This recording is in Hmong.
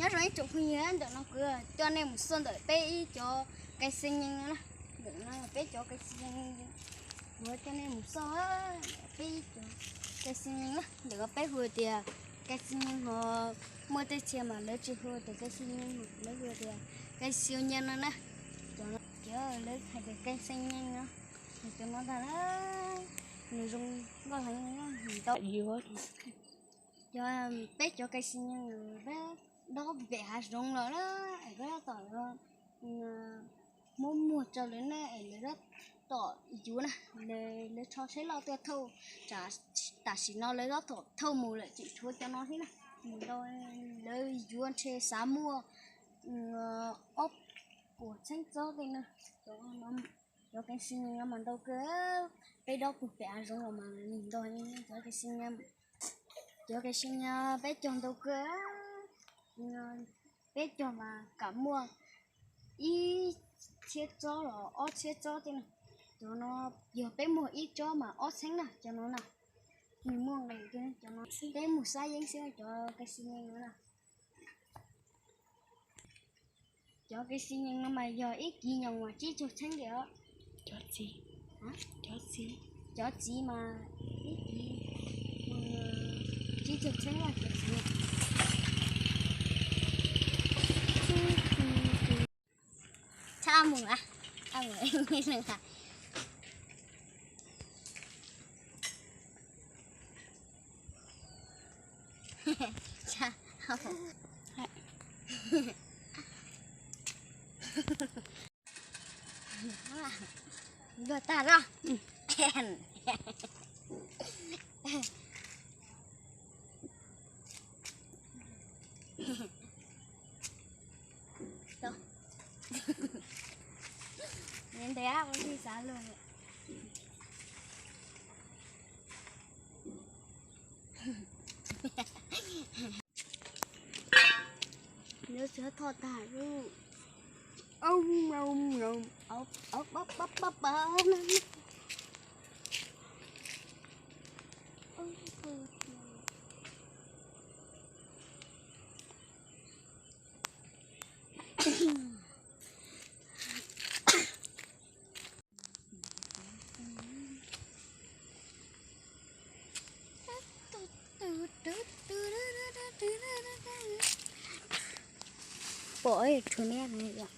Nyob zoo ib tsoom phooj ywg, ntawm no kuv coj nej mus xauj ntawm peb ib cov kai xi nyees no na. Ntawm no peb cov kai xi nyees, kuv coj nej mus xauj peb ib cov kai xi nyees na. Ntawm no peb hu tias kai xi nyees, ho muaj tej txhia mas lawv tsis hu tias kai xi nyees, lawv hu tias kai xi nyees no na. Cov no cov lawv hais tias kai xi nyees no, cov no ntag na, nws zoo nkauj heev, nws tau yuav. Cov, peb cov kai xi nyees peb dob pem hav zoov los na, es peb tab tom muab muag rau lawv na, es lawv tab tom yuav na, lawv tsho tsheb loj tuaj thauj, tam sim no lawv tab tom thauj mus lawm, tseem tshuav cov no thiab na. Mus rau lawv yuav ntshe xav muaj ob puas txheeb tsob tej na. Cov kai xi nyees no mas ntau kawg, peb dob puag pem hav zoov los mas ntau heev cov kai xi nyees. Cov kai xi nyees peb cog ntau kawg, peb cog mas kam muaj ib txhiab tsob los ob txhiab tsob tej na. Cov no yog peb muag ib tsob mas ob txheeb na, cov no na. Nws muaj nqis, cov no peb mus xab yeeb xwb, cov kai xi nyees no na. Cov kai xi nyees no mas yog ib kiv nyoos mas tsib caug txheeb li os. Cov txiv, cov txiv mas ib kiv tsib caug txheeb cov txiv. Tshaj mus a, tshaj mus. Luag tag zog. Ntev ua tsis xav luag. Lawv sawv thoj tag lawm. Pom rhuav neb no yom.